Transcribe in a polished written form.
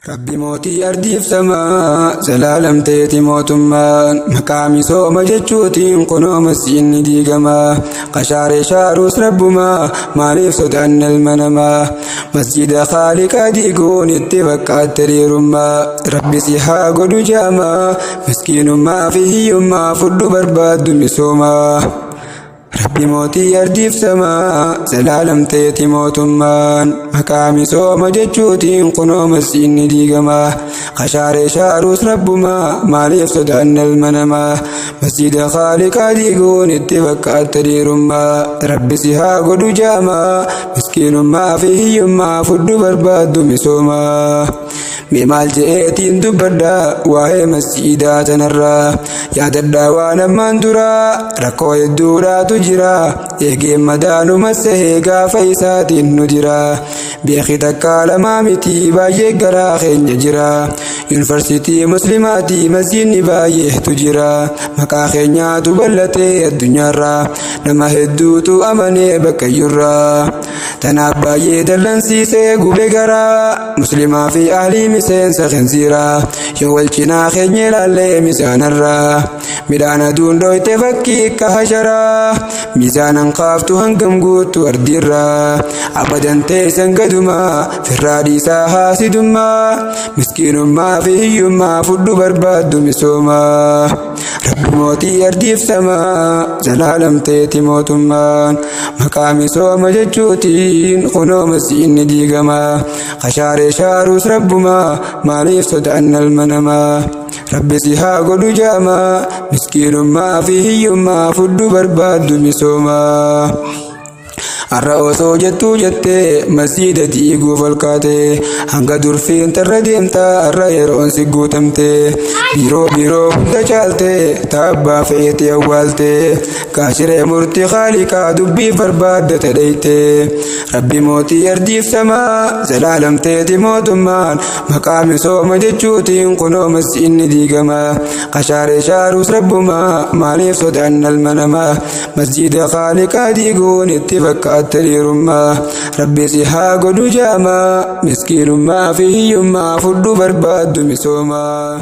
Rabbi mootii ardiif samaa zalaalamteeti mootummaan maqaa misooma jechuutiin kunoo masjiidni diigamaa qashaaree shaaruus rabbumaa maaliif sodaanna ilma namaa masjida khaaliqaa diiguun itti fakkaatte dhiirummaa rabbi si haa godhu jaamaa miskiinummaa fi hiyyummaa fudhu barbaaddu misoomaa. Rabbi mootii ardiif samaa zalaalamteeti mootummaan maqaa misooma jechuutiin kunoo masjiidni diigamaa qashaaree shaaruus rabbumaa maaliif sodaanna ilma namaa masjida khaaliqaa diiguun itti fakkaatte dhiirummaa rabbi si haa godhu jaamaa miskiinummaa fi hiyyummaa fudhu barbaaddu misoomaa. Mee maal je'eetiin dubbadha waa'ee masjiidaa tanarraa yaadadhaa waan ammaan duraa rakkoo hedduudhaatu jira eegeen madaanuma sehee gaafa isaatiin nu jira beeki takkaa lamaa miti baay'ee garaa keenya jira yuunivarsiitii muslimaatii masjiidni baay'eetu jira maqaa keenyaatu bal'atee addunyaarraa nama hedduutu amanee bakkayyurraa tanaaf baay'ee dallansiisee gube garaa muslimaa fi ahlii miseensa khinziiraa yoo wal cinaa keenya ilaallee misaanarraa midhaan aduun dhoyte fakkii akka hasharaa miisaanan kaaftu hangam guuttu ardiirraa abadan teessan gadumaa firraa dhiisaa haasidummaa miskiinummaa fi hiyyummaa fudhu barbaaddu misoomaa. Rabbi mootii ardiif samaa zalaalamteeti mootummaan maqaa misooma jechuutiin kunoo masjiidni diigamaa qashaaree shaaruus rabbumaa maaliif sodaanna ilma namaa rabbi si haa godhu jaamaa miskiinummaa fi hiyyummaa fudhu barbaaddu misoomaa. Har'a osoo jettuu jettee masjiida diiguuf ol kaatee hanga durfiin tarra deemtaa har'a yeroon si guutamtee biiroo biiroo hunda caaltee taabbaa fe'eeti awwaaltee gaashiree murtii khaaliqaa dubbii barbaadda tadheytee rabbi mootii ardiif samaa zalaalamteeti mootummaan maqaa misooma jechuutiin kunoo masjiidni diigamaa qashaaree shaaruus rabbumaa maaliif sodaanna ilma namaa masjida khaaliqaa diiguun itti fakkaatte dhiirummaa rabbi si haa godhu jaamaa miskiinummaa fi hiyyummaa fudhu barbaaddu misoomaa.